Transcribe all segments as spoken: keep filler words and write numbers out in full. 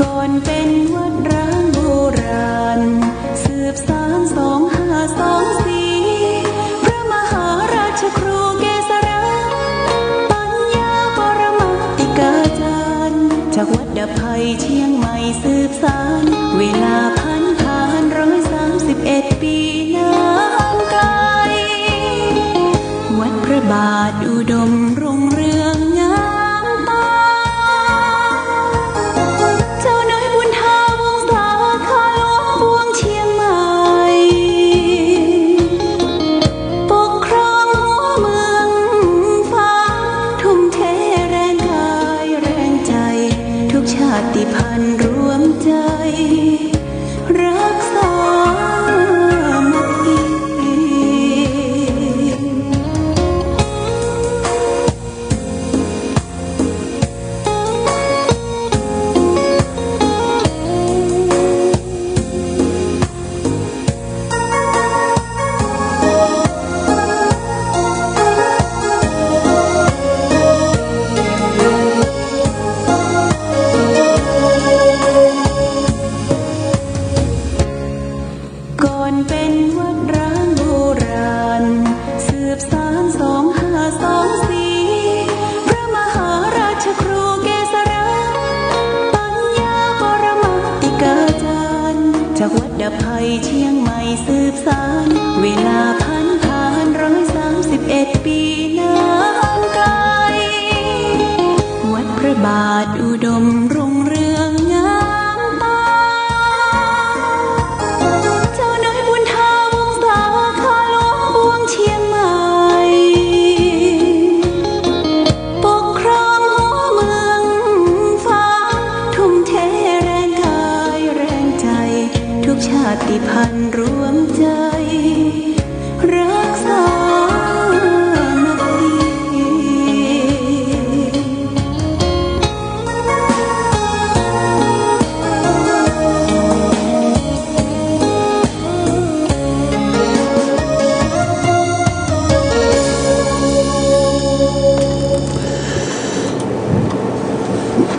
ก่อนเป๋นวัดร้างโบราณ สืบสานสองห้าสองสี่ พระมหาราชครูเกษรา ปัญญาปรมาติกาจารย์ จากวัดดาบไพรเจียงใหม่สืบสาน เวลาผันผานร้อยสามสิบเอ็ดปี๋นานไก๋ วัดพระบาทอุดมรุ่งเรืองงามต๋า เจ้าน้อยบุญถาวงศา ข้าหลวงปวงเจียงใหม่ ปกครองหัวเมืองฟ้า ทุ่มเทแรงกายแรงใจ๋ ทุกชาติพันธุ์รวมใจ๋ รักสามัคคี ก่อนเป๋นวัดร้างโบราณ สืบสานสองห้าสองสี่ พระมหาราชครูเกษรา ปัญญาปรมาติกาจารย์ จากวัดดาบไพรเจียงใหม่สืบสาน เวลาผันผานร้อยสามสิบเอ็ดปี๋นานไก๋ วัดพระบาทอุดมรุ่งเรืองงามต๋า เจ้าน้อยบุญถาวงศา ข้าหลวงปวงเจียงใหม่ ปกครองหัวเมืองฟ้า ทุ่มเทแรงกายแรงใจ๋ ทุกชาติพันธุ์รวมใจ๋ รักสามัคคี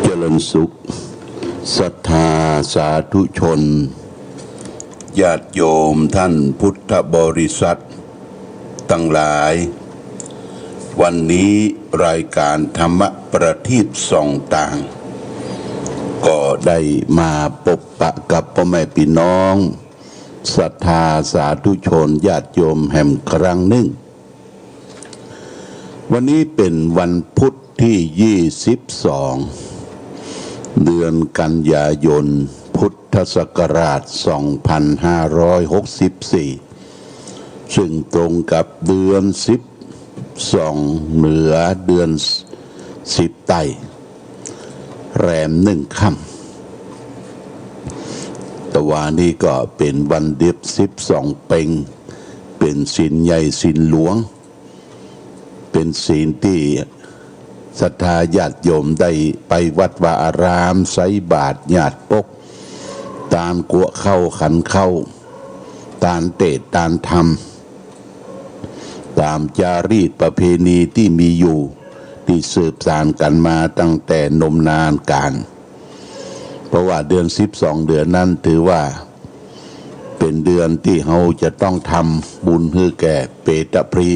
เจริญสุข ศรัทธาสาธุชน ญาติโยมท่านพุทธบริษัทตังหลาย วันนี้รายก๋านธรรมประทีปส่องตาง ก็ได้มาปบปะกับป้อแม่ปี้น้อง ศรัทธาสาธุชน ญาติโยมแหมครั้งนึ่ง วันนี้เป๋นวันพุธตี้ยี่สิบสอง เดือนกันยายน พุทธศักราชสองพันห้าร้อยหกสิบสี่ ซึ่งตรงกับเดือนสิบสอง เหนือเดือนสิบใต้ แรมนึ่งค่ำ ตะวานี้ก็เป๋นวันเดียวสิบสองเป็ง เป๋นศีลใหญ่ศีลหลวง เป๋นศีลตี้ศรัทธาญาติโยมได้ไปวัดวาอาราม ใส่บาตรญาติปก ตานกั๊วข้าวขันข้าว ตานเตศน์ตานธรรม ต๋ามจารีตประเพณีตี้มีอยู่ ตี้สืบสานกั๋นมาตั้งแต่นมนานกาล เพราะว่าเดือนสิบสองเดือนนั้นถือว่าเป๋นเดือนตี้เฮาจะต้องทำบุญหื้อแก่เปตพรี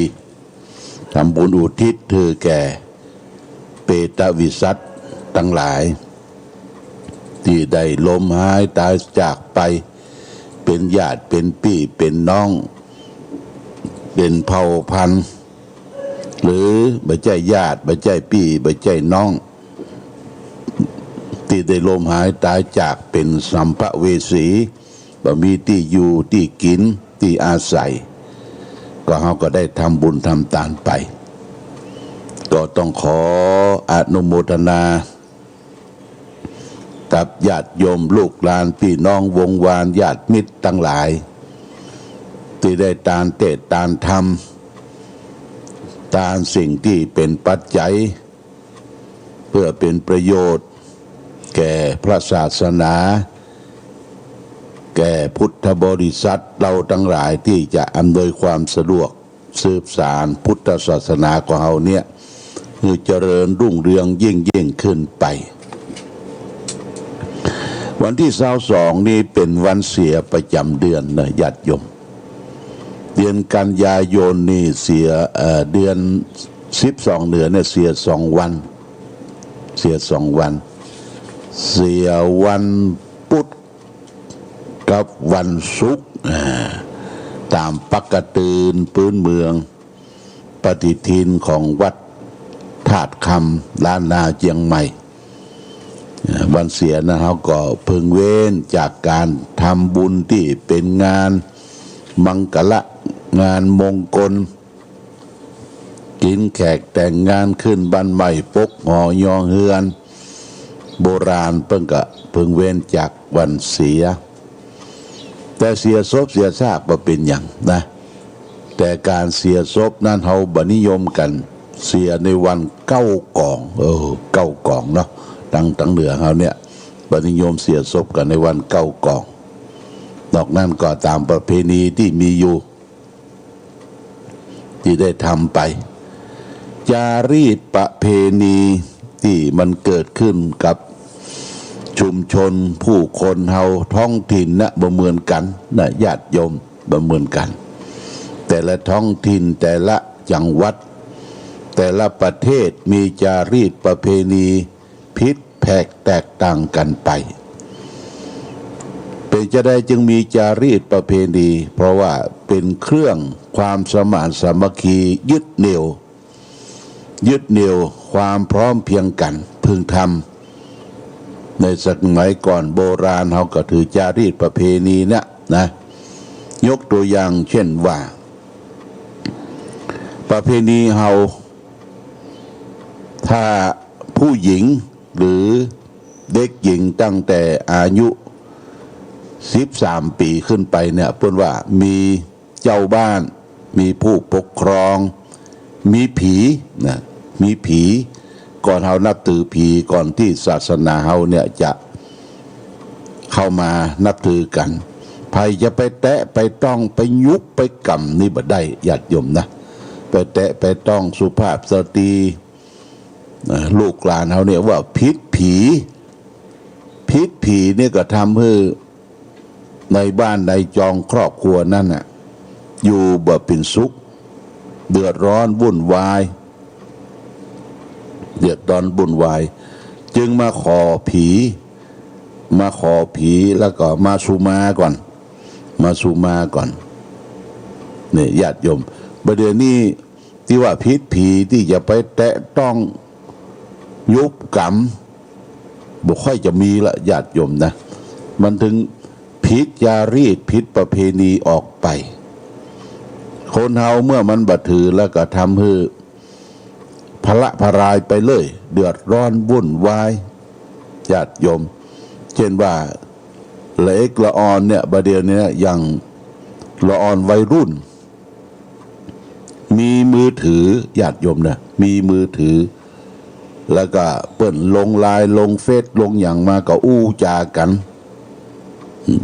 ทำบุญอุทิศหื้อแก่เปตวิสัชตังหลาย ตี้ได้ล้มหายต๋ายจากไป เป๋นญาติ เป๋นปี้ เป๋นน้อง เป๋นเผ่าพันธุ์ หรือบ่ใจ้ญาติ บ่ใจ้ปี้ บ่ใจ้น้อง ตี้ได้ล้มหายต๋ายจาก เป๋นสัมภเวสี บ่มีตี้อยู่ตี้กิ๋นตี้อาศัย ก็เฮาก็ได้ทำบุญทำตานไป ก็ต้องขออนุโมทนา กับญาติโยมลูกหลานปี้น้องวงศ์วานญาติมิตรตังหลาย ตี้ได้ตานเตศน์ตานธรรม ตานสิ่งตี้เป๋นปัจจัย เปื้อเป๋นประโยชน์แก่พระศาสนา แก่พุทธบริษัทเฮาตังหลาย ตี้จะอำนวยความสะดวก สืบสานพุทธศาสนาของเฮาเนี่ย หื้อเจริญรุ่งเรืองยิ่งๆ ขึ้นไป วันตี้ซาวสองนี่เป๋นวันเสียประจ๋ำเดือนนะญาติโยม เดือนกันยายนนี่เสีย เอ่อ เดือนสิบสองเหนือเนี่ยเสียสองวัน เสียสองวัน เสียวันปุ๊ดกับวันศุกร์ อ่า ต๋ามปกติปื๊นเมือง ปฏิทินของวัดธาตุคำล้านนาเจียงใหม่ วันเสียนะ เฮาก็เพิ่งเว้นจากก๋านทำบุญตี้เป๋นงานมังคละ งานมงคล กิ๋นแขกแต่งงานขึ้นบ้านใหม่ ปกหอยอเฮือน โบราณเปิ้นก็เพิ่งเว้นจากวันเสีย แต่เสียศพเสียซากบ่เป๋นหยังนะ แต่ก๋านเสียศพนั้นเฮาบ่นิยมกั๋น เสียในวันเก้ากอง เออ เก้ากองเนาะ ตัง ตังเหนือเฮาเนี่ยบ่นิยมเสียศพกั๋นในวันเก้ากอง นอกนั้นก็ต๋ามประเพณีตี้มีอยู่ ตี้ได้ทำไป จารีตประเพณีตี้มันเกิดขึ้นกับชุมชนผู้คนเฮาท้องถิ่นนะ บ่เหมือนกั๋นนะญาติโยม บ่เหมือนกั๋น แต่ละท้องถิ่น แต่ละจังหวัด แต่ละประเทศมีจารีตประเพณีผิดแผกแตกต่างกั๋นไป เป๋นจาใดจึงมีจารีตประเพณี เพราะว่าเป๋นเครื่องความสมานสามัคคี ยึดเหนี่ยว ยึดเหนี่ยวความพร้อมเพรียงกั๋น พึงทำ ในสมัยก่อนโบราณเฮาก็ถือจารีตประเพณีเนี่ยนะ ยกตัวอย่างเช่นว่า ประเพณีเฮา ถ้าผู้หญิงหรือเด็กหญิงตั้งแต่อายุสิบสามปี๋ขึ้นไปเนี่ย เปิ้นว่ามีเจ้าบ้าน มีผู้ปกครอง มีผีนะ มีผี ก่อนเฮานับถือผี ก่อนตี้ศาสนาเฮาเนี่ยจะเข้ามานับถือกั๋น ใผจะไปแตะไปต้อง ไปยุบไปกำนี่บ่ได้ญาติโยมนะ ไปแตะไปต้องสุภาพสตรี นะ ลูกหลานเฮาเนี่ยว่าผิดผี ผิดผีเนี่ยก็ทำหื้อในบ้านในจองครอบครัวนั้นน่ะ อยู่บ่เป๋นสุข เดือดร้อนวุ่นวาย เดือดร้อนวุ่นวาย จึงมาขอผี มาขอผีแล้วก็มาสุมาก่อน มาสุมาก่อน เนี่ยญาติโยม บ่าเดี่ยวนี้ตี้ว่าผิดผีตี้จะไปแตะต้องยุบกำ บ่ค่อยจะมีละญาติโยมนะ มันถึงผิดจารีตผิดประเพณีออกไป คนเฮาเมื่อมันบ่ถือแล้วก็ทำหื้อพละพรายไปเลย เดือดร้อนวุ่นวาย ญาติโยม เช่นว่าละเอกละอ่อนเนี่ย บ่าเดี่ยวนี้อย่างละอ่อนวัยรุ่น มีมือถือ ญาติโยมนะ มีมือถือ แล้วก็เปิ้นลงไลน์ลงเฟซลงหยังมาก็อู้จ๋ากั๋น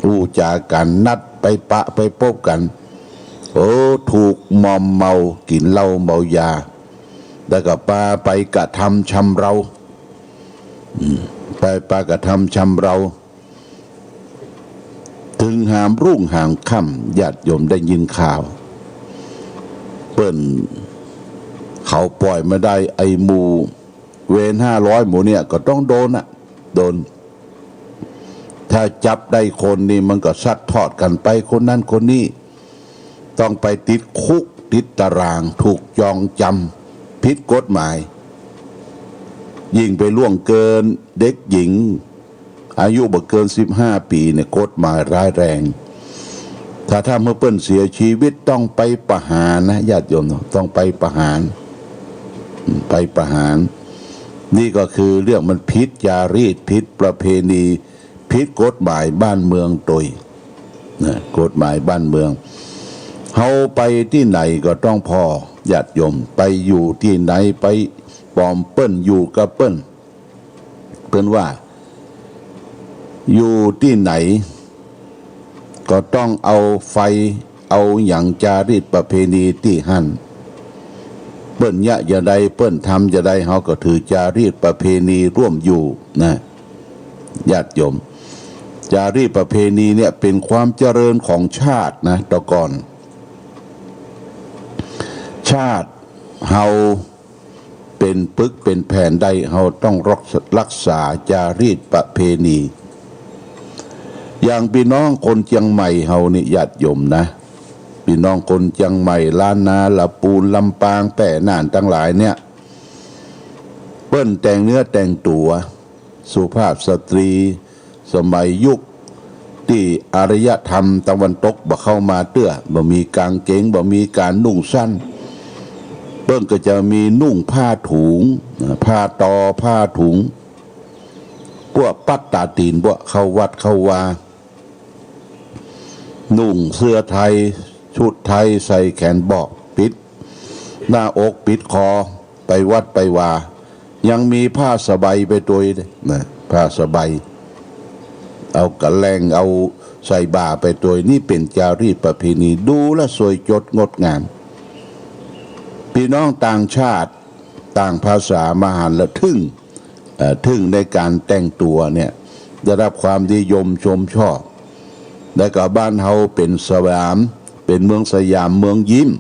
อู้จ๋ากั๋น นัดไปปะไปปบกั๋น โอ้ ถูกมอมเมา กิ๋นเหล้าเมายา แล้วก็ปาไปกระทำชำเรา อืม ไปปากระทำชำเรา ถึงหามรุ่งหามค่ำ ญาติโยมได้ยินข่าว เปิ้นเขาป่อยมาได้ ไอ้หมู่เวรห้าร้อยหมู่เนี่ยก็ต้องโดนน่ะ โดน ถ้าจับได้คนนี่มันก็ซัดทอดกั๋นไปคนนั้นคนนี้ ต้องไปติดคุกติดตาราง ถูกจองจำ ผิดกฎหมาย ยิ่งไปล่วงเกินเด็กหญิง อายุบ่เกินสิบห้าปี๋เนี่ย กฎหมายร้ายแรง ถ้าทำหื้อเปิ้นเสียชีวิตต้องไปประหารนะ ญาติโยมเนาะ ต้องไปประหาร ไปประหาร นี่ก็คือเรื่องมันผิดจารีต ผิดประเพณี ผิดกฎหมายบ้านเมืองโตย นะ กฎหมายบ้านเมือง เฮาไปตี้ไหนก็ต้องผ่อ ญาติโยม ไปอยู่ตี้ไหน ไปป้อมเปิ้น อยู่กับเปิ้น เปิ้นว่า อยู่ตี้ไหน ก็ต้องเอาไฟ เอาหยังจารีตประเพณีตี้หั้น เปิ้นเยียะจาใด เปิ้นทำจาใด เฮาก็ถือจารีตประเพณีร่วมอยู่นะ ญาติโยม จารีตประเพณีเนี่ยเป๋นความเจริญของชาตินะ แต่ก่อน ชาติเฮาเป๋นปึกเป๋นแผ่นได้ เฮาต้องรักษา รักษาจารีตประเพณี อย่างปี้น้องคนเจียงใหม่เฮานี่ ญาติโยมนะ ปี้น้องคนเจียงใหม่ ล้านนา ละปูน ลำปาง แป้ น่าน ตังหลายเนี่ย เปิ้นแต่งเนื้อแต่งตั๋ว สุภาพสตรี สมัยยุคตี้อารยธรรมตะวันตกบ่เข้ามาเตื้อ บ่มีก๋างเก๋ง บ่มีก๋านนุ่งสั้น เปิ้นก็จะมีนุ่งผ้าถุง ผ้าตอ ผ้าถุง ปวดปัดต๋าตี๋น ปวดเข้าวัดเข้าวา นุ่งเสื้อไทย ชุดไทย ใส่แขนบอก ปิดหน้าอก ปิดคอ ไปวัดไปวา ยังมีผ้าสบายไปตวยนะ ผ้าสบาย เอากะแล่ง เอาใส่บ่าไปตวย นี่เป๋นจารีตประเพณี ดูละสวยจดงดงาม ปี้น้องต่างชาติ ต่างภาษามาหันแล้วทึ่ง เอ่อ ทึ่งในก๋านแต่งตั๋วเนี่ย ได้รับความนิยมชมชอบ แล้วก็บ้านเฮาเป๋นสยาม เป๋นเมืองสยาม เมืองยิ้ม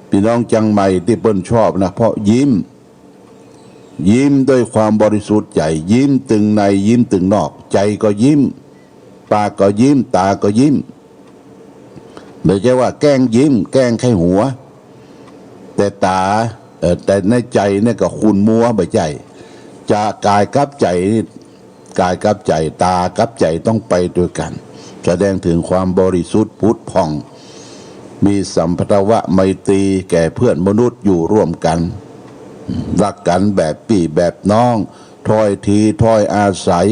ปี้น้องเจียงใหม่ตี้เปิ้นชอบนะ เพราะยิ้ม ยิ้มด้วยความบริสุทธิ์ใจ๋ ยิ้มตึงใน ยิ้มตึงนอก ใจ๋ก็ยิ้ม ปากก็ยิ้ม ต๋าก็ยิ้ม บ่ใจ้ว่าแกล้งยิ้ม แกล้งใค่หัว แต่ต๋า เอ่อ แต่ในใจ๋เนี่ยก็ขุ่นมัว บ่ใจ้ จะก๋ายกับใจ๋ ก๋ายกับใจ๋ ต๋ากับใจ๋ต้องไปตวยกั๋น แสดงเถิงความบริสุทธิ์ผุดผ่อง มีสัมพันธวะไมตรีแก่เพื่อนมนุษย์อยู่ร่วมกั๋น รักกั๋นแบบปี้แบบน้อง ถ้อยทีถ้อยอาศัย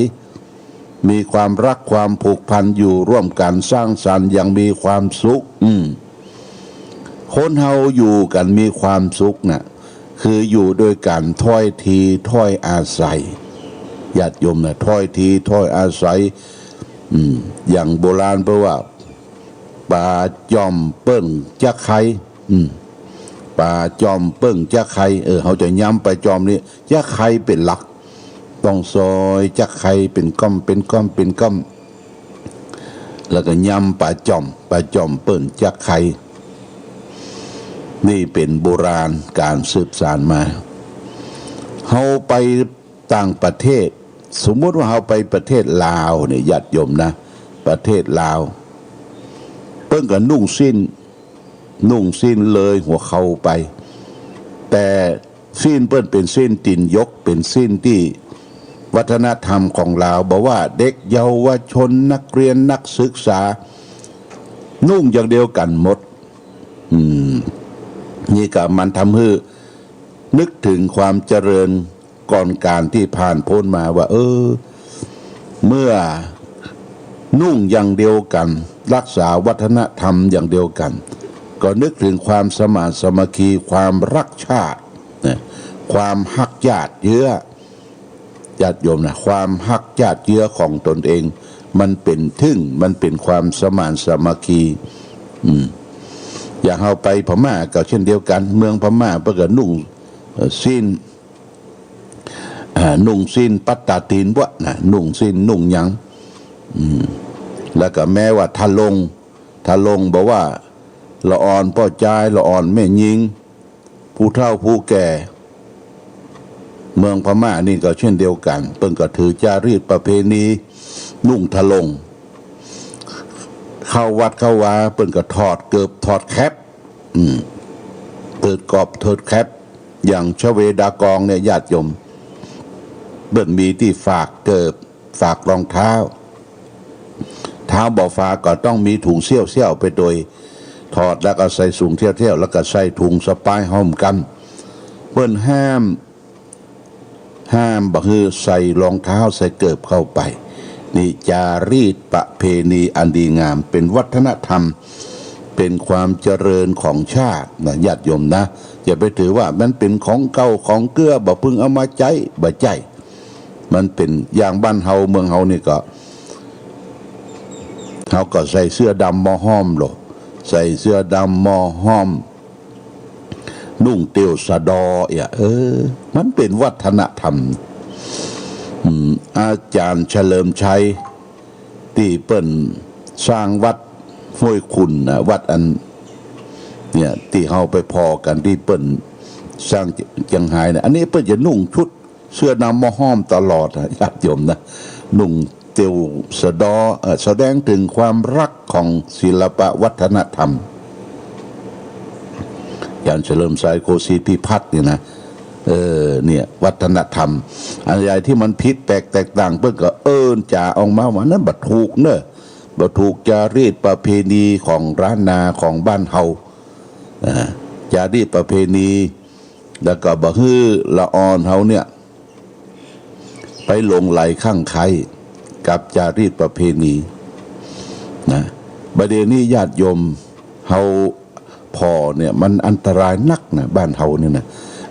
มีความรักความผูกพันอยู่ร่วมกั๋น สร้างสรรค์อย่างมีความสุข อืม คนเฮาอยู่กั๋นมีความสุขน่ะ คืออยู่ด้วยกั๋นถ้อยทีถ้อยอาศัย ญาติโยมนะ ถ้อยทีถ้อยอาศัย อืม อย่างโบราณเปิ้นว่า ป๋าจ่อมเปิ้งจั๊กไคร้ อืม ป๋าจ่อมเปิ้งจั๊กไคร้ เออ เฮาจะย้ำป๋าจ่อมนี่ จั๊กไคร้เป๋นหลัก ต้องซอยจั๊กไคร้เป๋นก้อม เป๋นก้อม เป๋นก้อม แล้วก็ย้ำป๋าจ่อม ป๋าจ่อมเปิ้งจั๊กไคร้ นี่เป๋นโบราณก๋านสืบสานมา เฮาไปต่างประเทศ สมมุติว่าเฮาไปประเทศลาวเนี่ย ญาติโยมนะ ประเทศลาว เปิ้นก็นุ่งสิ้น นุ่งสิ้นเลยหัวเข่าไป แต่สิ้นเปิ้นเป๋นสิ้นตี๋นยก เป๋นสิ้นตี้วัฒนธรรมของลาว บ่ว่าเด็กเยาวชน นักเรียน นักศึกษา นุ่งอย่างเดียวกั๋นหมด อืม นี่ก็มันทำหื้อนึกเถิงความเจริญ ก่อนก๋านตี้ผ่านป๊นมาว่า เออ เมื่อนุ่งอย่างเดียวกั๋น รักษาวัฒนธรรมอย่างเดียวกั๋น ก็นึกเถิงความสมานสามัคคี ความฮักชาตินะ ความฮักญาติเยื้อ ญาติโยมนะ ความฮักญาติเยื้อของตนเอง มันเป๋นถึง มันเป๋นความสมานสามัคคี อืม อย่างเฮาไปพม่าก็เช่นเดียวกั๋น เมืองพม่าเปิ้นก็นุ่ง เอ่อ สิ้น อ่า นุ่งสิ้นปัดต๋าตี๋นปวดนะ นุ่งสิ้นนุ่งหยัง อืม แล้วก็แม้ว่าทะลง ทะลงบอกว่า ละอ่อนป้อจาย ละอ่อนแม่ญิง ผู้เฒ่าผู้แก่ เมืองพม่านี่ก็เช่นเดียวกั๋น เปิ้นก็ถือจารีตประเพณี นุ่งทะลง เข้าวัดเข้าวา เปิ้นก็ถอดเกิบ ถอดแคป อืม เถิดกอบ เถิดแคป อย่างชเวดากองเนี่ย ญาติโยม เปิ้นมีตี้ฝากเกิบ ฝากรองเท้า เท้าบ่ฝากก็ต้องมีถุงเสี้ยวๆ ไปตวย ถอดแล้วก็ใส่ถุงเสี้ยวๆ แล้วก็ใส่ถุงสะป๊ายห้อมกำ เปิ้นห้าม ห้ามบ่หื้อใส่รองเท้าใส่เกิบเข้าไป นี่จารีตประเพณีอันดีงาม เป๋นวัฒนธรรม เป๋นความเจริญของชาตินะ ญาติโยมนะ อย่าไปถือว่ามันเป๋นของเก่าของเกื้อ บ่พึงเอามาใจ๊ บ่ใจ้ มันเป๋นอย่างบ้านเฮาเมืองเฮานี่ก็ เฮาก็ใส่เสื้อดำหม้อห้อมโล ใส่เสื้อดำหม้อห้อม นุ่งเตียวสะดอ เอี่ย เออ มันเป๋นวัฒนธรรม อืม อาจ๋ารย์เฉลิมชัย ตี้เปิ้นสร้างวัดห้วยขุ่นนะ วัดอันเนี่ยตี้เฮาไปผ่อกั๋นตี้เปิ้นสร้างเจียงฮายนะ อันนี้เปิ้นจะนุ่งชุดเสื้อหนาวหม้อห้อมตลอดนะ ญาติโยมนะ นุ่งเตียวสะเดาะ เอ่อ แสดงเถิงความฮักของศิลปะวัฒนธรรม อาจารย์เฉลิมชัย โคสิทธิพิพัฒน์นี่นะ เออ เนี่ย วัฒนธรรม อันใดตี้มันผิดแปลกแตกต่าง เปิ้นก็เอิ้นจ๋าออกมาว่า อันนั้นบ่ถูกเน่อ บ่ถูกจารีตประเพณีของล้านนาของบ้านเฮา อ่า จารีตประเพณี แล้วก็บ่หื้อละอ่อนเฮาเนี่ย ไปหลงใหลคลั่งไคล้กับจารีตประเพณีนะ บ่าเดี่ยวนี้ญาติโยมเฮาผ่อเนี่ย มันอันตรายนักนะ บ้านเฮาเนี่ยนะ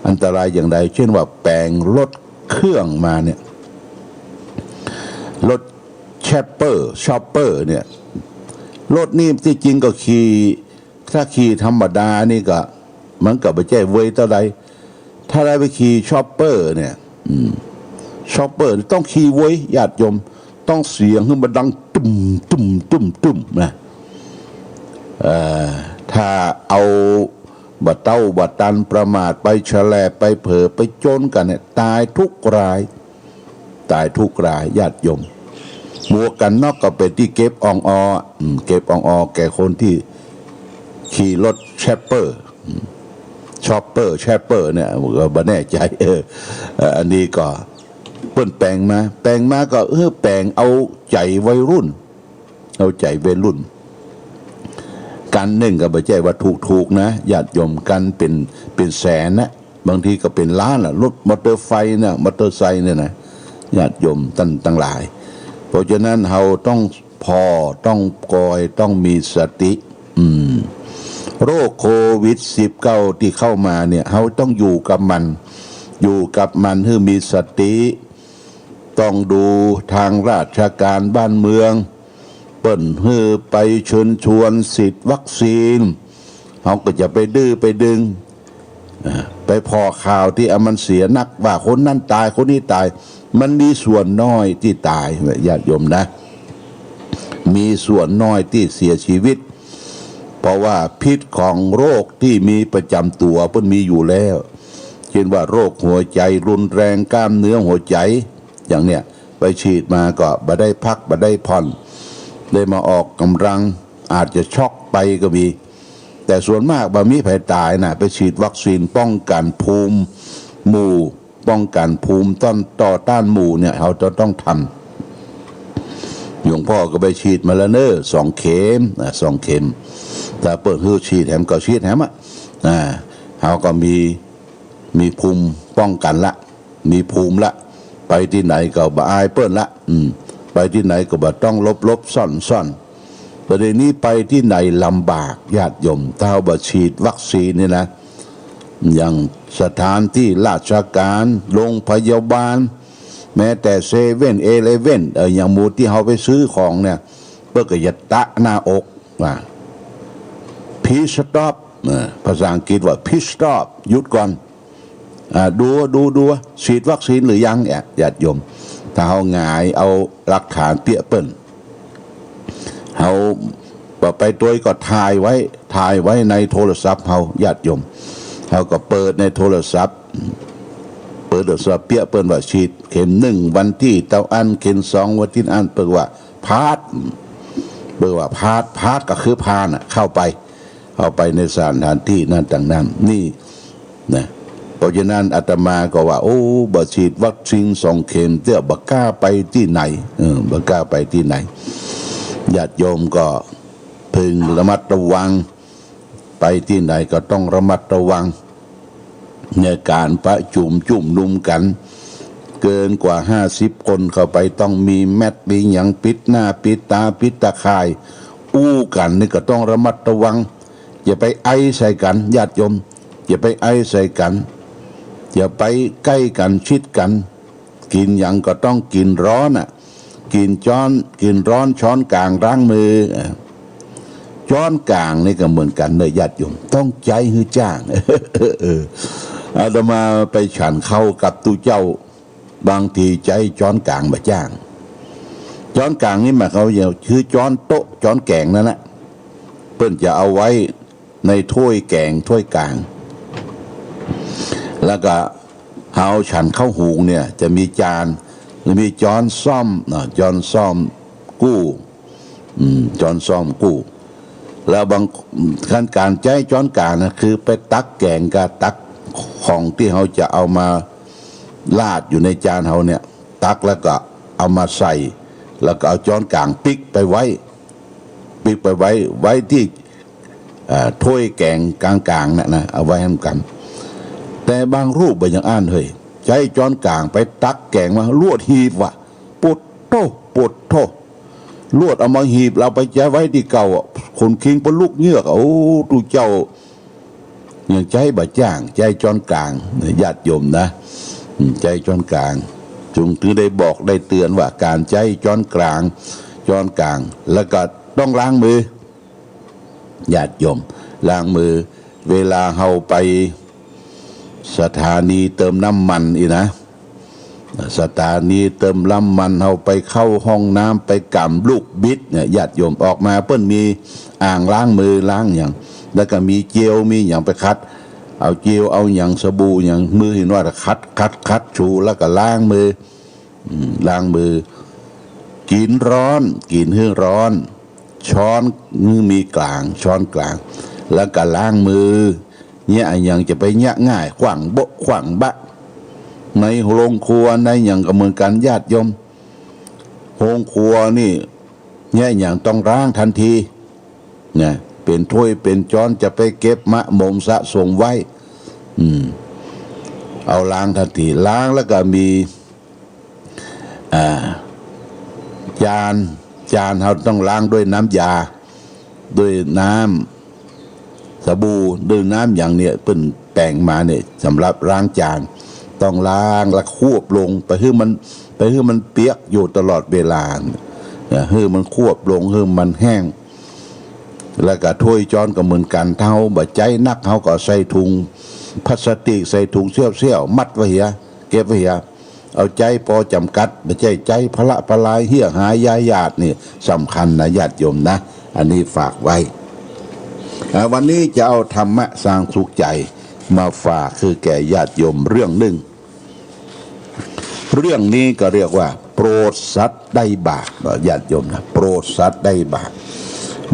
อันตรายอย่างใด เช่นว่าแป๋งรถเครื่องมาเนี่ย รถแชปเปอร์ ชอปเปอร์เนี่ย รถนี่ตี้จริงก็ขี่ ถ้าขี่ธรรมดานี่ก็ มันก็บ่ใจ้เวยเต้าใด ถ้าได้ไปขี่ชอปเปอร์เนี่ย อืม ชอปเปอร์นี่ต้องขี่เวย ญาติโยม ต้องเสียงหื้อมันดังตุ้ม ตุ้ม ตุ้ม ตุ้มนะ เอ่อ ถ้าเอาบ่เต้าบ่ตันประมาทไปแฉลบไปเผลอไปจนกั๋นเนี่ย ต๋ายกู้ราย ต๋ายกู้ราย ญาติโยม หมวกกั๋นน็อกก็เป๋นตี้เก็บอ่องออ อืม เก็บอ่องออแก่คนตี้ขี่รถแชปเปอร์ อืม ชอปเปอร์ แชปเปอร์เนี่ย ก็บ่แน่ใจ๋ เออ เอ่อ อันนี้ก็เปิ้นแป๋งมา แป๋งมาก็ เออ แป๋งเอาใจ๋วัยรุ่น เอาใจ๋วัยรุ่น คันนึ่งก็บ่ใจ้ว่าถูกๆ นะ ญาติโยม คันเป๋น เป๋นแสนนะ บางทีก็เป๋นล้านน่ะ รถมอเตอร์ไซค์เนี่ย มอเตอร์ไซค์เนี่ยนะ ญาติโยมต้านตังหลาย เพราะฉะนั้นเฮาต้องผ่อ ต้องกอย ต้องมีสติ อืม โรคโควิดสิบเก้าตี้เข้ามาเนี่ย เฮาต้องอยู่กับมัน อยู่กับมันหื้อมีสติ ต้องดูตางราชก๋านบ้านเมือง เปิ้นหื้อไปเชิญชวนฉีดวัคซีน เฮาก็จะไปดื้อไปดึง อ่า ไปผ่อข่าวตี้อันมันเสียนัก ว่าคนนั้นต๋าย คนนี้ต๋าย มันมีส่วนน้อยตี้ต๋าย ญาติโยมนะ มีส่วนน้อยตี้เสียชีวิต เพราะว่าพิษของโรคตี้มีประจ๋ำตั๋วเปิ้นมีอยู่แล้ว เช่นว่าโรคหัวใจ๋รุนแรง กล้ามเนื้อหัวใจ๋ อย่างเนี้ย ไปฉีดมาก็บ่ได้พัก บ่ได้ผ่อน ได้มาออกก๋ำลัง อาจจะช็อกไปก็มี แต่ส่วนมากบ่มีใผต๋ายนะ ไปฉีดวัคซีนป้องกั๋นภูมิหมู่ ป้องกั๋นภูมิต้าน ต่อต้านหมู่เนี่ย เฮาจะต้องทำ หลวงพ่อก็ไปฉีดมาแล้วเน่อ สองเข็ม อ่ะ สองเข็ม ถ้าเปิ้นหื้อฉีดแหมก็ฉีดแหมอะ อ่า เฮาก็มี มีภูมิป้องกั๋นละ มีภูมิละ ไปตี้ไหนก็บ่อายเปิ้นละ อืม ไปตี้ไหนก็บ่ต้องหลบๆ ซ่อนๆ บ่าเดี่ยวนี้ไปตี้ไหนลำบาก ญาติโยม ถ้าเฮาบ่ฉีดวัคซีนนี่นะ อย่างสถานตี้ราชก๋าน โรงพยาบาล แม้แต่เซเว่น อีเลฟเว่น เอ่อ อย่างหมู่ตี้เฮาไปซื้อของเนี่ย เปิ้นก็จะตะหน้าอกว่า please stop เอ่อ ภาษาอังกฤษว่า please stop หยุดก่อน อ่า ดู ดู ดู ฉีดวัคซีนหรือยังเนี่ย ญาติโยม ถ้าเฮาหงายเอาหลักฐานเปี้ยเปิ้น เฮาบ่ไปตวยก็ถ่ายไว้ ถ่ายไว้ในโทรศัพท์เฮา ญาติโยม เฮาก็เปิดในโทรศัพท์ เปิดโทรศัพท์เปี้ยเปิ้นว่าฉีดเข็มหนึ่งวันตี้เต้าอั้น เข็มสองวันตี้อั้น เปิ้นว่าพาส เปิ้นว่าพาส พาสก็คือผ่านน่ะ เข้าไป เข้าไปในสถานตี้นั้นต่างนั้น นี่นะ เพราะฉะนั้นอาตมาก็ว่า โอ้ บ่ฉีดวัคซีนสองเข็มเตื้อ บ่กล้าไปตี้ไหน เออ บ่กล้าไปตี้ไหน ญาติโยมก็พึงระมัดระวัง ไปตี้ไหนก็ต้องระมัดระวัง ในก๋านประชุมจุมนุมกั๋น เกินกว่าห้าสิบคนเข้าไป ต้องมีแมสก์ มีหยังปิดหน้าปิดต๋า ปิดตาข่าย อู้กั๋นนี่ก็ต้องระมัดระวัง อย่าไปไอใส่กั๋น ญาติโยม อย่าไปไอใส่กั๋น อย่าไปใก้กั๋น ชิดกั๋น กิ๋นหยังก็ต้องกิ๋นฮ้อนน่ะ กิ๋นจ๊อน กิ๋นฮ้อน ช้อนก๋างล้างมือ เอ่อ จ๊อนก๋างนี่ก็เหมือนกั๋นเน่อ ญาติโยม ต้องใจ๊หื้อจ้าง เออ อาตมาไปฉันข้าวกับตุ๊เจ้า บางทีใจ๊จ๊อนก๋างบ่จ้าง จ๊อนก๋างนี่หมายความว่าคือจ๊อนโต๊ะจ๊อนแก๋งนั่นแหละ เปิ้นจะเอาไว้ในถ้วยแก๋งถ้วยก๋าง แล้วก็เฮาฉันข้าวหุงเนี่ยจะมีจาน แล้วมีจ๊อนส้อมเนาะ จ๊อนส้อมกู้ อืม จ๊อนส้อมกู้ แล้วบาง การ การใจ๊จ๊อนก๋างนะ คือไปตักแก๋งกับตักของตี้เฮาจะเอามาราดอยู่ในจานเฮาเนี่ย ตักแล้วก็เอามาใส่ แล้วก็เอาจ๊อนก๋างปิ๊กไปไว้ ปิ๊กไปไว้ ไว้ตี้ อ่า ถ้วยแก๋งก๋างๆ น่ะนะ เอาไว้หั้นกำ แต่บางรูปบ่อย่างอั้นเฮ้ย ใจ๊จ๊อนก๋างไปตักแก๋งมา ลวดหีบว่ะ โปดโธ่ โปดโธ่ ลวดเอามาหีบ เอาไปใจ๊ไว้ตี้เก่าอะ ขนคิงปะลุกเยือกอะ โอ้ ตุ๊เจ้า ยังใจ๊บ่จ้าง ใจ๊จ๊อนก๋าง ญาติโยมนะ อืม ใจ๊จ๊อนก๋าง จึงถือได้บอกได้เตือนว่า การใจ๊จ๊อนก๋าง จ๊อนก๋าง แล้วก็ต้องล้างมือ ญาติโยม ล้างมือ เวลาเฮาไปสถานีเติมน้ำมันอี้นะ สถานีเติมน้ำมัน เฮาไปเข้าห้องน้ำ ไปก๋ำลูกบิดเนี่ย ญาติโยม ออกมาเปิ้นมีอ่างล้างมือล้างหยัง แล้วก็มีเจลมีหยังไปขัด เอาเจลเอาหยัง สบู่หยัง มือหินว่าขัด ขัด ขัดถู แล้วก็ล้างมือ อืม ล้างมือ กิ๋นร้อน กิ๋นหื้อร้อน ช้อนหื้อมีก๋าง ช้อนก๋าง แล้วก็ล้างมือ เยียะอะหยังจะไปเยียะง่าย ขว้างโบ๊ะขว้างบะ ในโฮงครัวในหยังก็เหมือนกั๋น ญาติโยม โฮงครัวนี่ เยียะอะหยังต้องล้างทันที นะ เป๋นถ้วยเป๋นจ๊อนจะไปเก็บมะหมมสะสมไว้ อืม เอาล้างทันที ล้างแล้วก็มี อ่า จาน จานเฮาต้องล้างด้วยน้ำยา ด้วยน้ำสบู่ ด้วยน้ำหยังเนี่ย เปิ้นแป๋งมาเนี่ย สำหรับล้างจาน ต้องล้างแล้วควบลง ไปหื้อมัน ไปหื้อมันเปียกอยู่ตลอดเวลา นะ หื้อมันควบลง หื้อมันแห้ง แล้วก็ถ้วยจ๊อนก็เหมือนกั๋น ถ้าเฮาบ่ใจ๊นัก เฮาก็ใส่ถุงพลาสติก ใส่ถุงเสี้ยวๆ มัดไว้เหีย เก็บไว้เหีย เอาใจ๊ปอจ๋ำกัด บ่ใจ้ใจ๊พะละพะลาย เหียหายยาหยาดนี่สำคัญนะ ญาติโยมนะ อันนี้ฝากไว้ อ่า วันนี้จะเอาธรรมะสร้างสุขใจ๋มาฝากคือแก่ญาติโยมเรื่องนึ่ง เรื่องนี้ก็เรียกว่า โปรดสัตว์ได้บาป ญาติโยมนะ โปรดสัตว์ได้บาป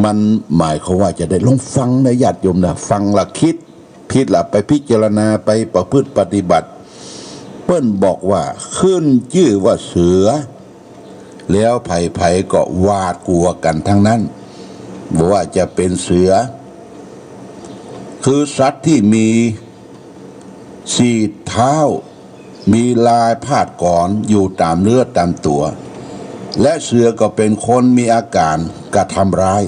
มันหมายความว่าจะได้ ลองฟังนะ ญาติโยมนะ ฟังละกึ๊ด กึ๊ดละไปพิจารณา ไปประพฤติปฏิบัติ เปิ้นบอกว่าขึ้นจื้อว่าเสือ แล้วใผๆ ก็หวาดกลัวกั๋นทั้งนั้น บ่ว่าจะเป๋นเสือ คือสัตว์ตี้มีสี่เท้า มีลายพาดกรอนอยู่ต๋ามเนื้อต๋ามตั๋ว และเสือก็เป๋นคนมีอาก๋านกระทำร้าย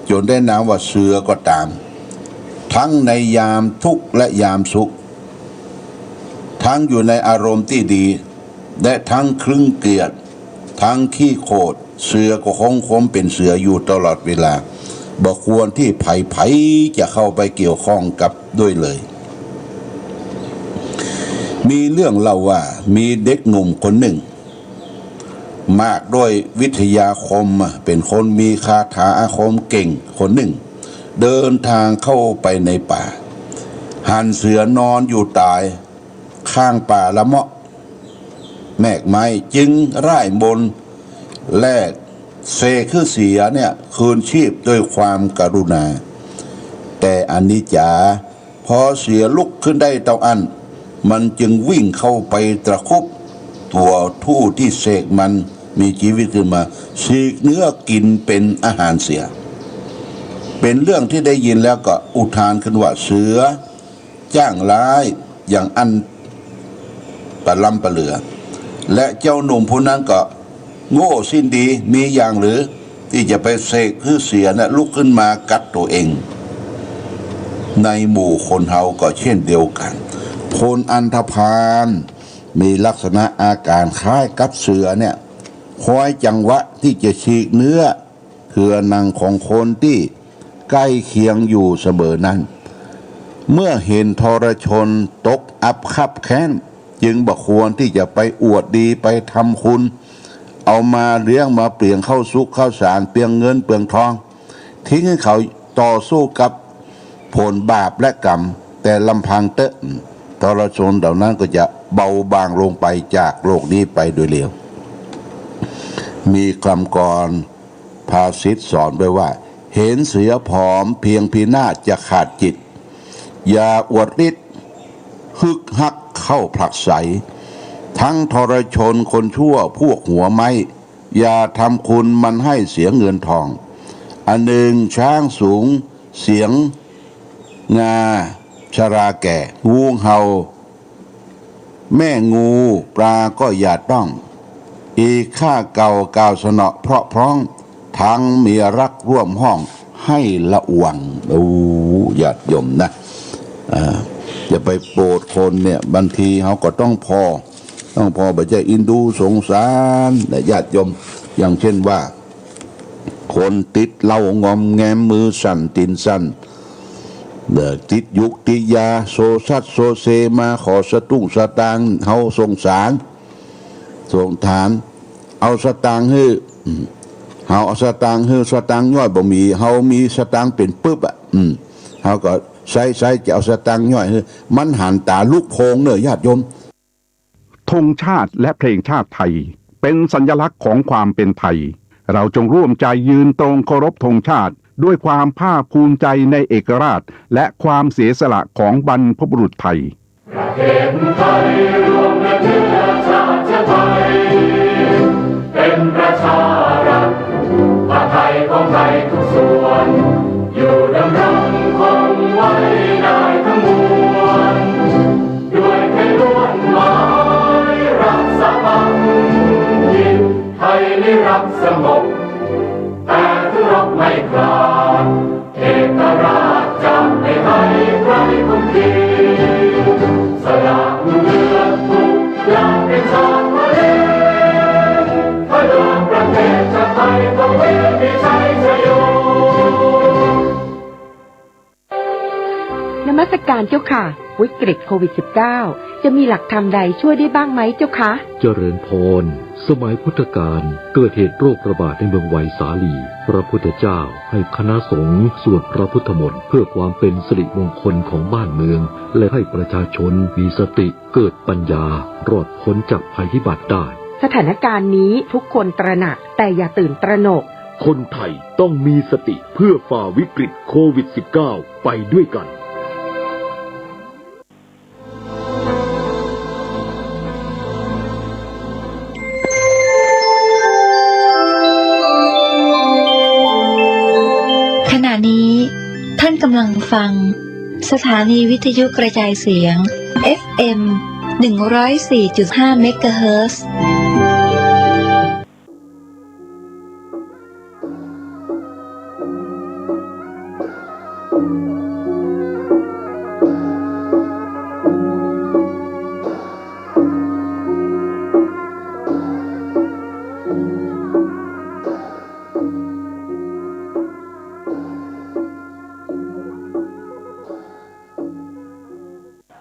จ๋นได้นามว่าเสือก็ต๋าม ทั้งในยามทุกข์และยามสุข ทั้งอยู่ในอารมณ์ตี้ดี และทั้งครึ้งเกรียด ทั้งขี้โขด เสือก็คงคงเป๋นเสืออยู่ตลอดเวลา บ่ควรตี้ใผๆ จะเข้าไปเกี่ยวข้องกับด้วยเลย มีเรื่องเล่าว่ามีเด็กหนุ่มคนนึ่ง มากด้วยวิทยาคม เป๋นคนมีคาถาอาคมเก่งคนนึ่ง เดินตางเข้าไปในป่า หันเสือนอนอยู่ต๋ายข้างป่าละเมาะแมกไม้ จึงร่ายมนต์และเสกหื้อเสือเนี่ยคืนชีพด้วยความกรุณา แต่อนิจจา พอเสือลุกขึ้นได้เต้าอั้น มันจึงวิ่งเข้าไปตะครุบตั๋วผู้ตี้เสกมันมีจีวิตขึ้นมา ฉีกเนื้อกิ๋นเป๋นอาหารเสีย เป๋นเรื่องตี้ได้ยินแล้วก็อุทานขึ้นว่า เสือจ้างร้ายอย่างอั้นปะล้ำปะเหลือ และเจ้าหนุ่มผู้นั้นก็ โง่สิ้นดี มีอย่างหรือตี้จะไปเสกหื้อเสือนะลุกขึ้นมากัดตั๋วเอง ในหมู่คนเฮาก็เช่นเดียวกั๋น คนอันธพาลมีลักษณะอาก๋านคล้ายกับเสือเนี่ย คอยจังหวะตี้จะฉีกเนื้อเถื่อหนังของคนตี้ใก้เคียงอยู่เสมอนั้น เมื่อเห็นทรชนตกอับคับแค้น จึงบ่ควรตี้จะไปอวดดีไปทำคุณ เอามาเลี้ยงมาเปลี่ยงข้าวสุกข้าวสาร เปลืองเงินเปลืองทอง ทิ้งหื้อเขาต่อสู้กับผลบาปและกรรม แต่ลำพังเต๊อะ ทรชนเหล่านั้นก็จะเบาบางลงไปจากโลกนี้ไปโดยเร็ว มีกำกรภาษิตสอนไว้ว่า เห็นเสือผอมเพียงพินาศจะขาดจิต อย่าอวดฤทธิ์ ฮึกฮักเข้าผลักไส ทั้งทรชนคนชั่วพวกหัวไม้ อย่าทำคุณมันให้เสียเงินทอง อันหนึ่งช้างสูงเสียงงา ชราแก่ งูเห่า แม่งูปลาก็อย่าต้อง อีกข้าเก่ากล่าวสนอเพราะพร้อง ทั้งเมียรักร่วมห้องให้ระวัง โอ้ ญาติโยมนะ อ่า อย่าไปโปรดคนเนี่ย บางทีเฮาก็ต้องผ่อ ต้องผ่อ บ่ใจ้อินดูสงสารนะญาติโยม อย่างเช่นว่า คนติดเหล้างอมแงม มือสั่นตีนสั่น เอ่อ ติดยุกติดยา โซซัดโซเซ มาขอสตุ้งสตางค์ เฮาสงสาร สงสาร เอาสตางค์หื้อ อืม เฮาเอาสตางค์หื้อ สตางค์ย่อยบ่มี เฮามีสตางค์เป๋นปึบอะ อืม เฮาก็ใซ้ ใซ้จะเอาสตางค์ย่อยหื้อ มันหันต๋าลุกโพลงเน่อญาติโยม ธงชาติและเพลงชาติไทย เป็นสัญลักษณ์ของความเป็นไทย เราจงร่วมใจยืนตรงเคารพธงชาติ ด้วยความภาคภูมิใจในเอกราช และความเสียสละของบรรพบุรุษไทย ประเทศไทยรวมและเชื้อชาติไทย เป็นประชารัฐ ผ้าไทยของไทยทุกส่วน อยู่ดำรงคงไว้ได้ทั้งมวล ด้วยไทยล้วนหมายรักสามัคคี ไทยนิรักสงบ แต่ถึงรบไม่กล้า เอกราชจะไม่ให้ใครคุมขีด สละเลือดทุกอย่างเป็นชาติทะเล เพื่อประเทศชาติไทยของเรามีชัยชโย นมัสการเจ้าค่ะ วิกฤตโควิด สิบเก้า จะมีหลักธรรมใดช่วยได้บ้างไหมเจ้าคะ เจริญพร สมัยพุทธกาลเกิดเหตุโรคระบาดในเมืองไวสาลี พระพุทธเจ้าให้คณะสงฆ์สวดพระพุทธมนต์เพื่อความเป็นสิริมงคลของบ้านเมือง และให้ประชาชนมีสติเกิดปัญญารอดพ้นจากภัยพิบัติได้ สถานการณ์นี้ทุกคนตระหนัก แต่อย่าตื่นตระหนก คนไทยต้องมีสติเพื่อฝ่าวิกฤตโควิด สิบเก้า ไปด้วยกัน ขณะนี้ท่านกำลังฟังสถานีวิทยุกระจายเสียง เอฟเอ็ม หนึ่งร้อยสี่จุดห้า เมกะเฮิรตซ์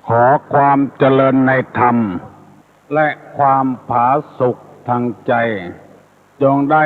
ขอความเจริญในธรรม และความผาสุกทางใจ จงได้